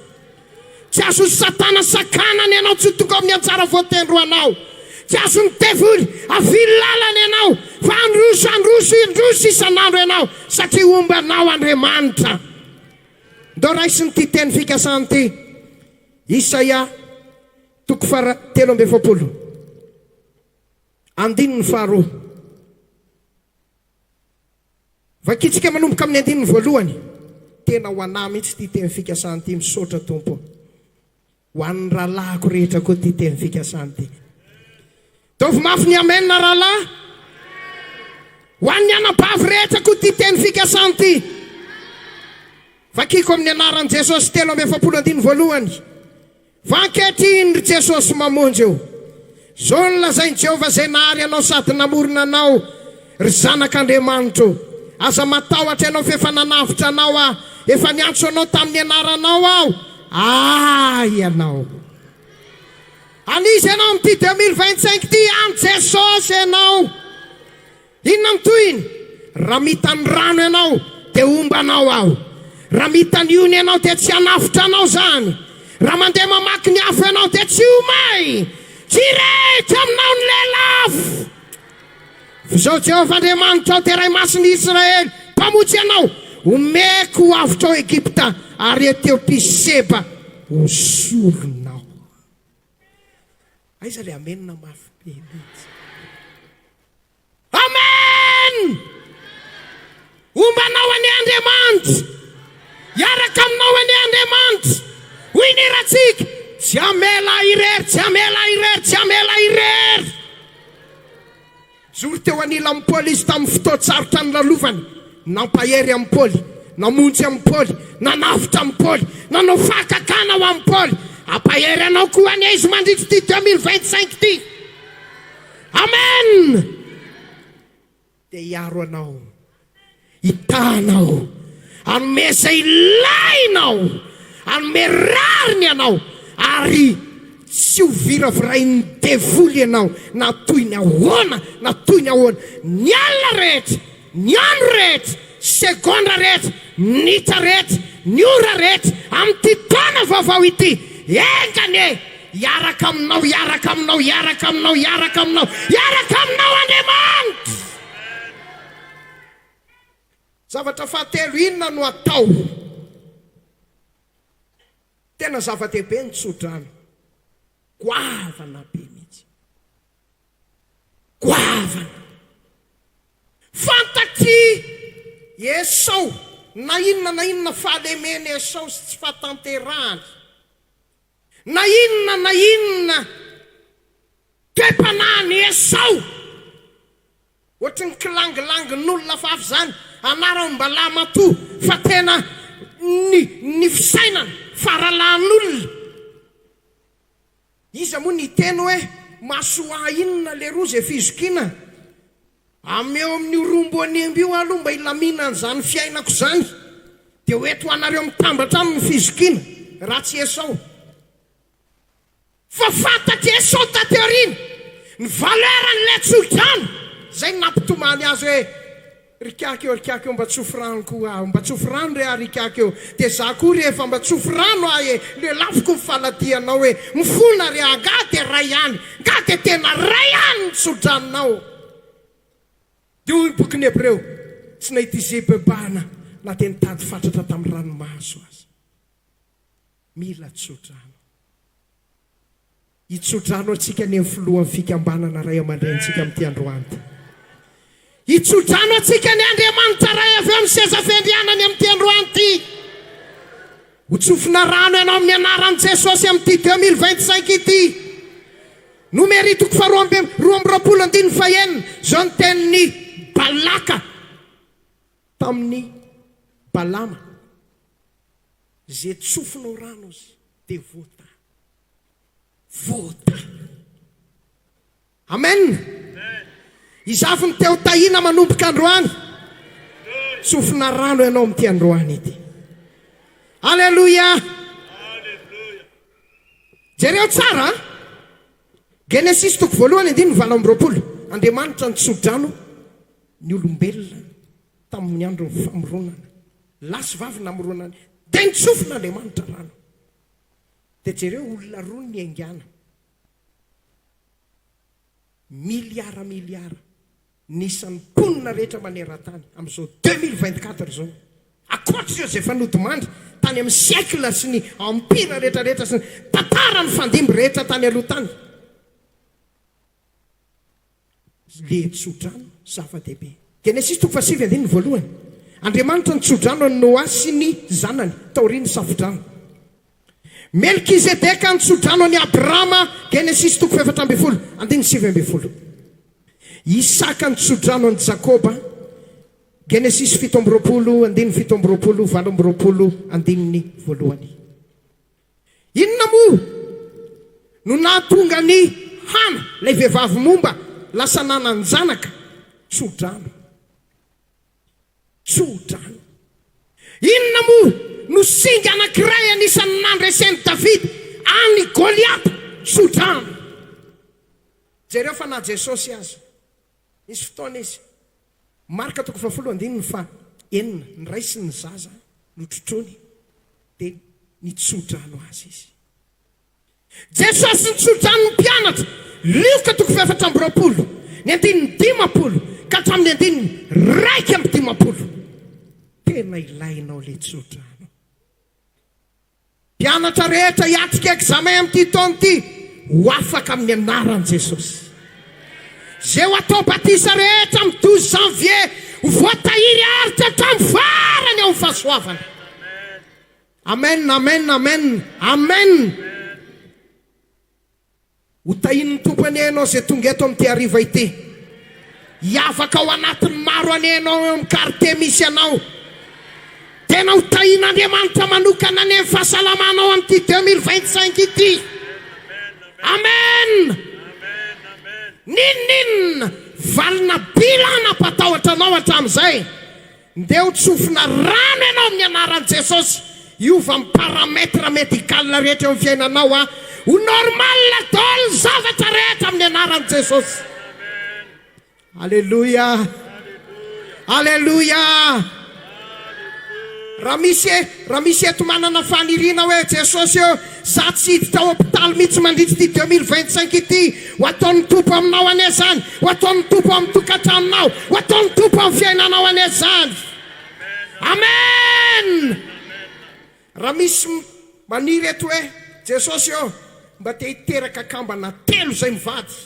Tsy azon'i Satana sakanana ianao tsy ho tonga ao amin'ny anjara voatendry ho anao. Tsy azon'ny devoly avily lalana ianao fa handroso, handroso, handroso isan'andro ianao satria homba anao Andriamanitra. Ndao raisina ity teny fikasana ity. Isaia toko faha 43 andininy faharoa. Vakintsika manomboka amin'ny andininy voalohany. Tena ho anah mihitsy ity teny fikasana ity, misaotra Tompo o. Ho an'ny rahalahiko rehetra koa ity teny fikasana ity. Ataovy mafy ny amen rahalahy. Ho an'ny anabavy rehetra koa ity teny fikasana ity. Vakiko amin'ny anaran'i Jesosy 43 andininy voalohany. Fa ankehitriny, ry Jesosy Mamonjy ô, izao no lazain'i Jehovah izay nahary anao sady namorona anao, Ry zanak'Andriamanitra ô, aza matahotra ianao fa efa nanavotra anao aho, efa niantso anao tamin'ny anaranao aho, ahy ianao. An'iza ianao amin'ity 2025 ity? An'i Jesosy ianao. Inona ny tohiny? Raha mita ny rano ianao, dia homba anao aho. Raha mita ny ony ianao, dia tsy hanafotra anao izany. Raha mandeha mamaky ny afo ianao, dia tsy ho may. Tsy hirehitra aminao ny lelafo. Fa izao Jehovah Andriamanitrao dia Ray Masin'ny Israely, Mpamonjy anao, Omeko ho avotra ao Egypta, ary Etiopia sy Seba ho solonao. Aiza le amena mafy be mihitsy. Amen! Homba anao anie Andriamanitra. Hiaraka aminao anie Andriamanitra. Hoy ny hirantsika, tsy hamela ahy irery, tsy hamela ahy irery, tsy hamela ahy irery. Nijoro teo anilan'i Paoly izy tamin'ny fotoan-tsarotra nilalovany. Nampahery an'i Paoly, namonjy an'i Paoly, nanavotra an'i Paoly, nanao fahagagana ho an'i Paoly. Hampahery anao koa anie izy mandritra ity 2025 ity. Amen! Dia hiaro anao, hitaha anao, hanome izay ilainao, hanome rariny anao, ary tsy ho viravirain'ny devoly ianao na toy ny ahoana na toy ny ahoana. Ny alina rehetra, ny andro rehetra, segondra rehetra, minitra rehetra, ny ora rehetra, amin'ity taona vaovao ity, enga anie Hiaraka aminao, hiaraka aminao, hiaraka aminao, hiaraka aminao, hiaraka aminao Andriamanitra. Zavatra fahatelo, inona no atao? Tena zava-dehibe ny tsodrano. Goavana be mihitsy. Goavana. Fantatr'i Esao na inona na inona fahalemen'i Esao sy tsy fahatanterahany. Na inona na inona toe-panahin'i Esao, ohatry ny kilangilangin'olona hafahafa izany, anarany mba lahimatoa fa tena ny ny fisainana faralahin'olona. Iza moa niteny hoe masoaha inona leroa izay fizokiana? Ameo amin'io romboanemba io aho aloha mba hilaminan'izany fiainako izany, dia ho eto ho anareo mitambatra aminy ny fizokiana, raha tsy Esao. Fa fantatr'i Esao taty aoriana ny valeur-n'ilay tsodrano, izay no nampitomany azy hoe, Ry kiaka eo, ry kiaka eo, mba tsofy rano koa aho, mba tsofy rano re aho ry kiaka eo, dia za koa re efa mba tsofy rano aho e, lelafiko ny faladianao e, mifona re aho, nga dia ray ihany, nga dia tena ray ihany ny tsodranonao. Dia hoy ny bokin'ny Hebreo, Tsy nahita izebebahana na dia nitady fatratra tamin'ny ranomaso aza. Mila tsodrano. Hitsodrano antsika anie ny filohan'ny fikambanana ray aman-drenintsika amin'ity androany ity. Hitsodrano antsika anie Andriamanitra Ray avy eo amin'ny seza fiandrianany amin'ity. Ho tsofina rano ianao amin'ny anaran'i Jesosy amin'ity 2025 ity. Nomery toko faharoa amby 22 andininy fahenina. Izao ny tenin'i Balaka tamin'i Balama. Ze tsofinao rano izy dia voatahy. Voatahy. Amen! Izafy ny te ho tahiana manomboka androany. Tsofina rano ianao amin'ity androany ity. Aleloia! Jereo tsara a! Genesisy toko voalohany andininy 28. Andriamanitra nitso-drano ny olombelona tamin'ny andron'ny famoronana. Lahy sy vavy namoronany. Dia nitsofina Andriamanitra rano. Dia jereo olona roa niaingàna. Miliara miliara ny isan'ny mponina rehetra maneran-tany amin'izao 2024 izao. Ankoatra ireo izay efa nodimandry tany amin'ny siècle sy ny empire rehetra rehetra sy ny tantara nifandimby rehetra tany aloha tany. Le tsodrano zava-dehibe. Genesisy toko fahasivy andininy voalohany. Andriamanitra nitsodrano an'i Noa sy ny zanany taorian'ny safodrano. Melkizedeka nitsodrano an'i Abrama Genesisy toko fahefatra ambin'ny folo andininy 19. Isaka nitsodrano an'i Jakoba Genesisy 27 andininy 27 28 andininy voalohany. Inona moa no nahatonga an'i Hana, ilay vehivavy momba, lasa nanan-janaka? Tso-drano. Tso-drano. Inona moa no singa anankiray anisan'ny nandresen'i Davida an'i Goliata? Tso-drano. Jereo fa na Jesosy aza, nisy fotoana izy, Marka toko fahafolo andininy faha enina, niraisiny ny zaza, notrotroiny, dia nitsodrano azy izy. Jesosy nitsodrano ny mpianatra, Lioka toko fahefatra amby 20, ny andininy 50 ka hatramin'ny andininy 51. Tena ilainao ilay tsodrano. Mpianatra rehetra hiatrika examen amin'ity taona ity ho afaka amin'ny anaran'i Jesosy. Izay ho atao batisa rehetra amin'ny 12 janvier ho voatahiry haharitra hatramin'ny farany ao amin'ny fahasoavana. Amen, amen, amen, amen. Ho tahian'ny Tompo anie ianao izay tonga eto amin'ity hariva ity. Hiavaka ao anatin'ny maro anie ianao eo amin'ny quartier misy anao. Tena ho tahian'Andriamanitra manokana anie ny fahasalamanao amin'ity 2025 ity. Amen! N'inon'inona valina bilan nampatahotra anao hatramin'izay. Ndeha ho tsofina rano ianao amin'ny anaran'i Jesosy, hiova ny paramètre médical rehetra eo amin'ny fiainanao a, ho normal daholo ny zavatra rehetra amin'ny anaran'i Jesosy. Aleloia! Aleloia! Raha misy e, raha misy eto manana faniriana hoe Jesosy ô, za tsy hiditra hopitaly mihitsy mandritra ity 2025 ity, ho ataon'ny Tompo aminao anie izany, ho ataon'ny Tompo amin'ny tokantranonao, ho ataon'ny Tompo amin'ny fiainanao anie izany. Amen! Raha misy maniry eto hoe Jesosy ô, mba te hiteraka kambana telo izay mivady.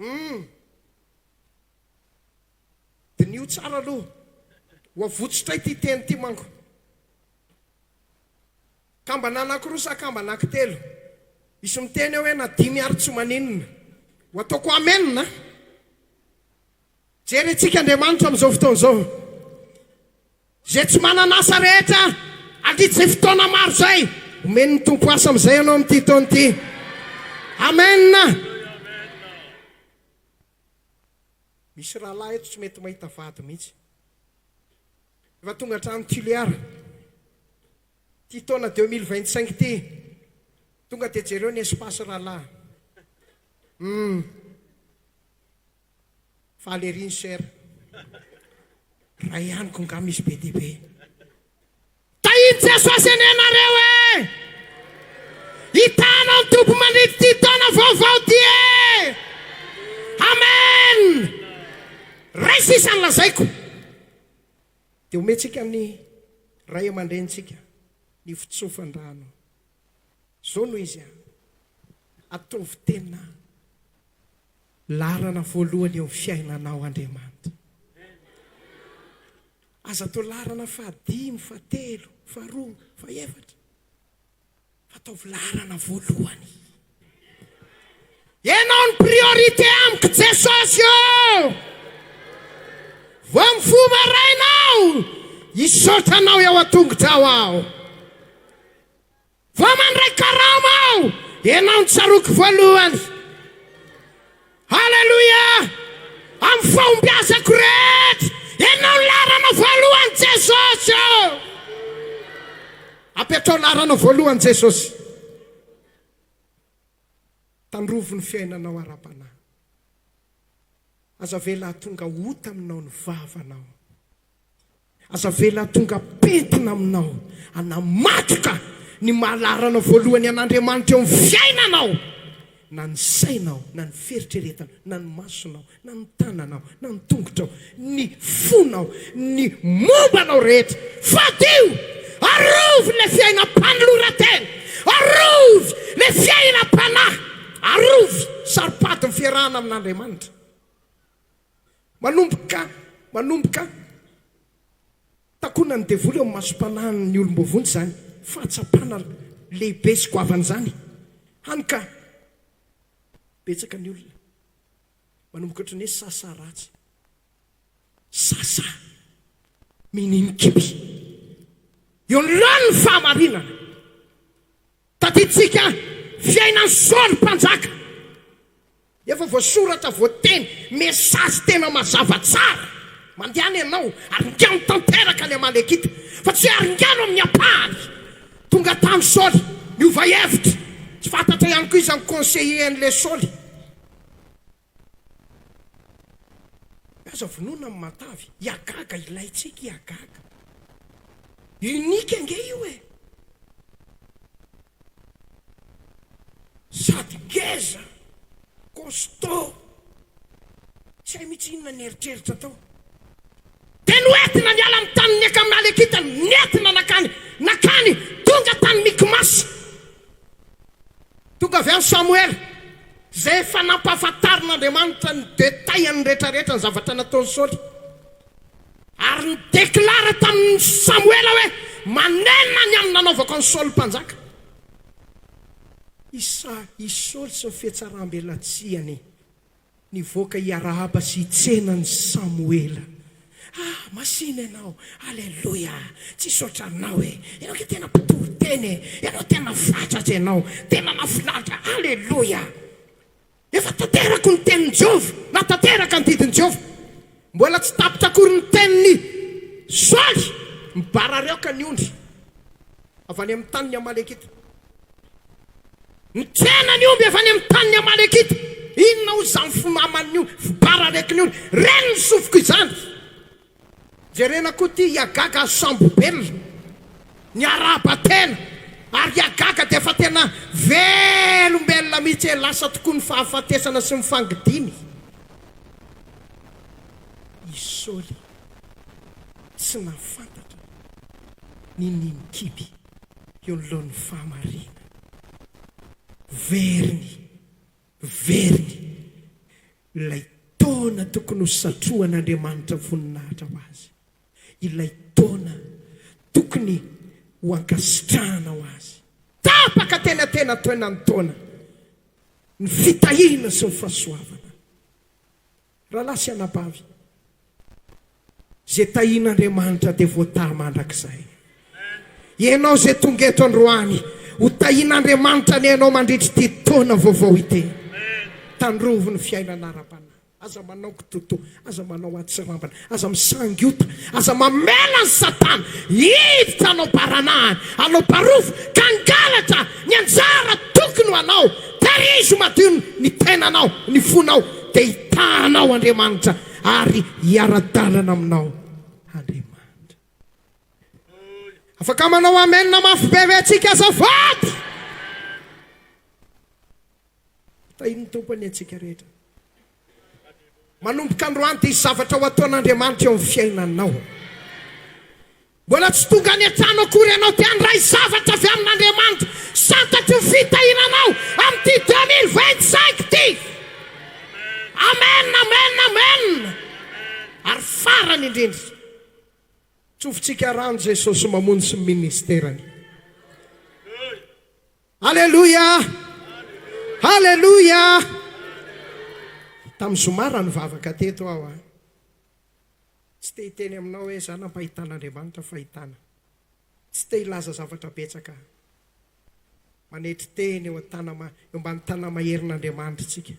Hum. Diniho tsara aloha. Ho avotsitra ity teny ity manko. Kambana anankiroa sa kambana anankitelo? Misy miteny eo hoe na dimy ary tsy maninona. Ho ataoko amen a! Jery antsika Andriamanitra amin'izao fotoana izao. Izay tsy manana asa rehetra handritra izay fotoana maro izay, omen'ny Tompo asa amin'izay ianao amin'ity taona ity. Amen! Misy rahalahy eto tsy mety mahita vady mihitsy. Efa tonga hatrany Tuléar. Ity taona 2025 ity. Tonga dia jereo ny espace rahalahy. Hum. Faly ery ny sœur. Ray ihany ko nga misy be dia be. Tahin'i Jesosy anie nareo e! Hitanao ny Tompo mandritra ity taona vaovao ity e! Amen! Ray sisa ny lazaiko. Dia omentsika ny ray aman-drenintsika ny fitsofan-drano. Izao no izy an! Ataovy tena laharana voalohany eo amin'ny fiainanao Andriamanitra. Aza atao laharana fahadimy, fahatelo, faharoa, fahefatra. Fa ataovy laharana voalohany. Ianao ny priorité amiko Jesosy ô! Vao mifoha maraina aho, hisaotra anao eo an-tongotrao aho. Vao mandray karama aho, ianao no tsaroako voalohany. Haleloia! Amin'ny fahombiazako rehetra, ianao no laharana voalohany Jesosy ô! Apetrao laharana voalohany Jesosy. Tandrovy ny fiainanao ara-panahy. Aza avela hahatonga ota aminao ny vavanao. Aza avela hahatonga pentina aminao hanamatoka ny maha laharana voalohany an'Andriamanitra eo amin'ny fiainanao, na ny sainao, na ny fieritreretanao, na ny masonao, na ny tananao, na ny tongotrao, ny fonao, ny momba anao rehetra. Fadio! Arovy ilay fiainam-panoloran-tena! Arovy ilay fiainam-panahy! Arovy! Saro-pady ny fiarahana amin'Andriamanitra. Manomboka, manomboka takonan'ny devoly eo amin'ny masom-panahin'ny olom-boavonjy izany fahatsapana lehibe sy goavana izany, hany ka betsaka ny olona manomboka ohatran'ny hoe sasa ratsy, sasa mininikipy eo anoloan'ny fahamarinana. Tadidintsika fiainan'i Saoly mpanjaka. Efa voasoratra, voateny, message tena mazava tsara. Mandehana ianao, aringano tanteraka ny Amalekita, fa tsy hoe aringano amin'ny ampahany. Tonga tany Saoly, niova hevitra. Tsy fantatra ihany koa iza ny conseiller an'ilay Saoly. Aza vonoina ny matavy. I Agaga ilaintsika i Agaga. Unique ange io e. Sady ngeza, costaud. Tsy hay mihitsy inona ny eritreritra tao. Dia noentina niala amin'ny tanin'ny Amalekita, nentina nakany, nakany, tonga tany Mikmasy. Tonga avy any Samoela, izay efa nampahafantarin'Andriamanitra ny détail-ny rehetrarehetra ny zavatra nataon'i Saoly. Ary ni-déclare tamin'i Samoela hoe, Manenina ny amin'ny nanaovako an'i Saoly mpanjaka. I Sa, i Saoly sy ny fihatsaram-belatsihany. Nivoaka hiarahaba sy hitsena an'i Samoela. Ah, masina ianao! Aleloia! Tsisy ohatranao e! Ianao kay tena mpitory teny e! Ianao tena fatratra ianao! Tena nahafinaritra! Aleloia! Efa tanterako ny tenin'i Jehovah, na tanteraka ny didin'i Jehovah. Mbola tsy tapitra akory ny tenin'i Saoly, mibarareoka ny ondry avy any amin'ny tanin'ny Amalekita. Nitsena ny omby avy any amin'ny tanin'ny Amalekita. Inona hozy izany fimaman'ny omby, fibararekin'ny omby? Reny ny sofiko izany. Jerena koa ity, i Agaga azo sambo-belona. Niarahaba tena. Ary i Agaga dia efa tena velombelona mihitsy e, lasa tokoa ny fahafatesana sy ny fangidiany. I Saoly tsy nahafantatra ny ninikiby eo anoloan'ny fahamarinana. Veriny, veriny ilay taona tokony ho satrohan'Andriamanitra voninahitra ho azy, ilay taona tokony ho ankasitrahana ho azy. Tapaka tena tena toena ny taona, ny fitahiana sy ny fahasoavana. Rahalahy sy anabavy, izay tahian'Andriamanitra dia voatahy mandrakizay. Ianao izay tonga eto androany, ho tahian'Andriamanitra anie ianao mandritra ity taona vaovao ity. Tandrovy ny fiainana ara-panahy. Aza manao kitotoa, aza manao atsirambina, aza misangy ota, aza mamela an'i Satana hiditra hanao baranahany, hanao barofo, ka hangalatra ny anjara tokony ho anao. Tehirizo madio ny tenanao, ny fonao, dia hitaha anao Andriamanitra ary hiara-dalana aminao Andriamanitra. Afaka manao amen mafy be ve tsika azafady? Tahin'ny Tompo anie antsika rehetra. Manomboka androany dia hisy zavatra ho ataon'Andriamanitra eo amin'ny fiainanao. Mbola tsy tonga any an-trano akory ianao dia handray zavatra avy amin'Andriamanitra. Santatry ny fitahiana anao amin'ity 2025 ity. Amen, amen, amen. Ary farany indrindra. Tsofintsika rano Jesosy mamonjy sy ny ministerany. Aleloia! Aleloia! Tamin'ny zoma raha nivavaka teto aho an. Tsy te hiteny aminao hoe za nampahitan'Andriamanitra fahitana. Tsy te hilaza zavatra betsaka aho. Manetry tena eo an-tanama eo ambany tanamaherin'Andriamanitra isika.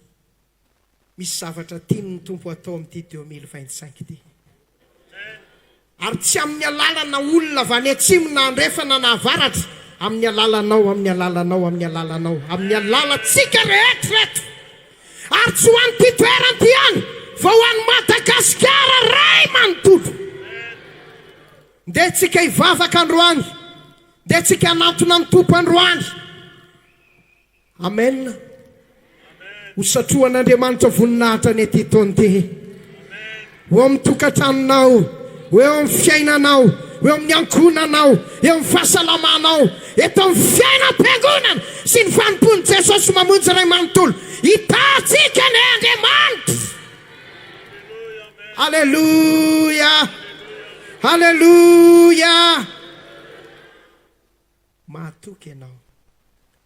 Misy zavatra tian'ny Tompo atao amin'ity 2025 ity. Ary tsy amin'ny alalana olona avy any atsimo na andrefana na avaratra, amin'ny alalanao, amin'ny alalanao, amin'ny alalanao, amin'ny alalantsika rehetra eto. Ary tsy ho an'ity toerana ity ihany, fa ho an'i Madagasikara iray manontolo. Ndeha tsika hivavaka androany, ndeha tsika hanantona ny Tompo androany. Amen. Ho satrohan'Andriamanitra voninahitra anie ity taona ity. Ho amin'ny tokantranonao, ho eo amin'ny fiainanao, ho eo amin'ny ankohonanao, eo amin'ny fahasalamanao, eto amin'ny fiainam-piangonana sy ny fanompoan'i Jesosy mamonjy iray manontolo. Hitahantsika anie Andriamanitra. Aleloia. Aleloia. Mahatoky ianao.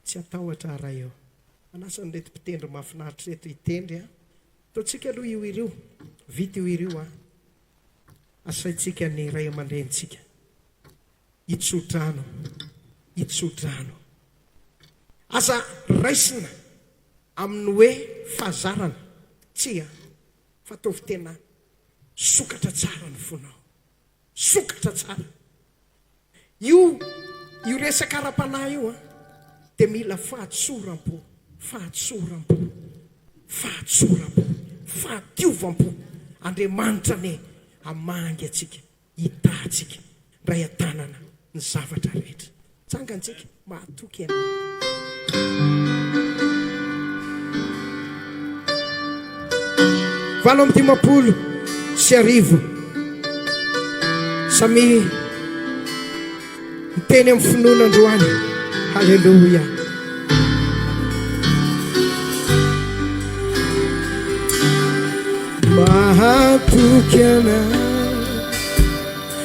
Tsy hatahotra aho Ray ô. Manasa an'ireto mpitendry mahafinaritra ireto hitendry an. Ataontsika aloha io hira io. Vita io hira io an. Asaintsika ny ray aman-drenintsika hitso-drano. Hitso-drano. Aza raisina amin'ny hoe fahazarana. Tsia. Fa ataovy tena sokatra tsara ny fonao. Sokatra tsara. Io io resaka ara-panahy io an, dia mila fahatsoram-po, fahatsoram-po, fahatsoram-po, fahadiovam-po. Andriamanitra anie hamangy antsika, hitaha antsika, ndray an-tanana ny zavatra rehetra. Tsangantsika, mahatoky ianao. 1058 Samia miteny amin'ny finoana androany. Haleloia. Mahatoky anao.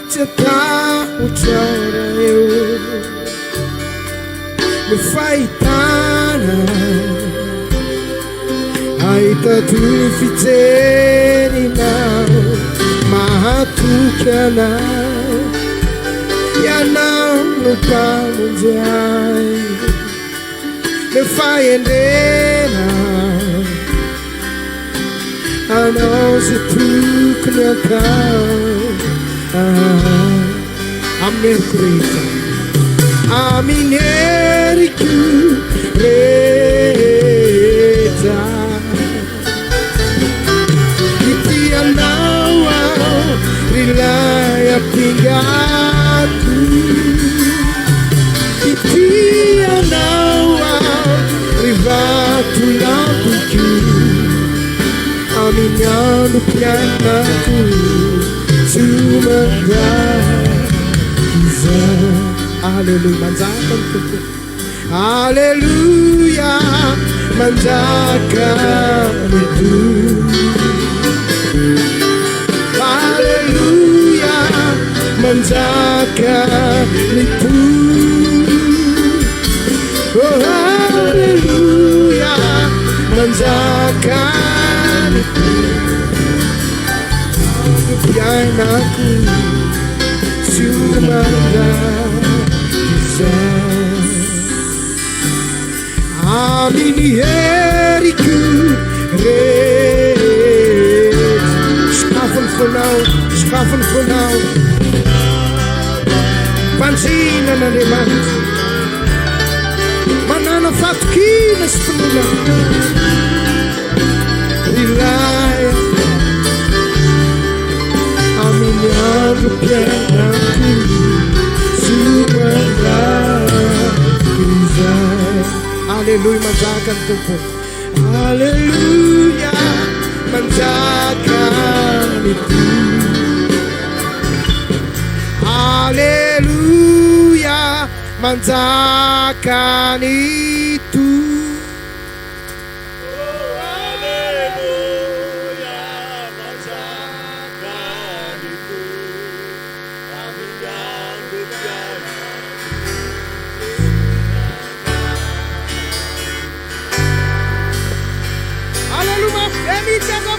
Tsy atahotra raha eo ny fahitana Ahita toy ny fijerinao Mahatoky anao Ianao no mpamonjy ahy Ny fahendrena Anao izay tokony atao Amin'ny heriko rehetra Amin'ny heriko rehetra Hitia anao aho ry ilay ampingako Hitia anao aho ry vatolampiko Amin'ny androm-piainako tsy ho mandrakizay. Aleloia, manjaka ny Tompo. Aleloia, manjaka ny Tompo. Aleloia, manjaka ny Tompo. Oh, aleloia, manjaka ny Tompo. Androm-piainako tsy ho mandrakizay. Amin'ny heriko rehetra. Sokafy ny fonao, sokafy ny fonao. Banjina an'Andriamanitra. Manana fatokiana sy finoana. Ilay amin'ny androm-piainako tsy mandrakizay. Aleloia, manjaka ny Tompo. Aleloia, manjaka ny Tompo. Aleloia, manjaka ny Tompo. mihitsy aza.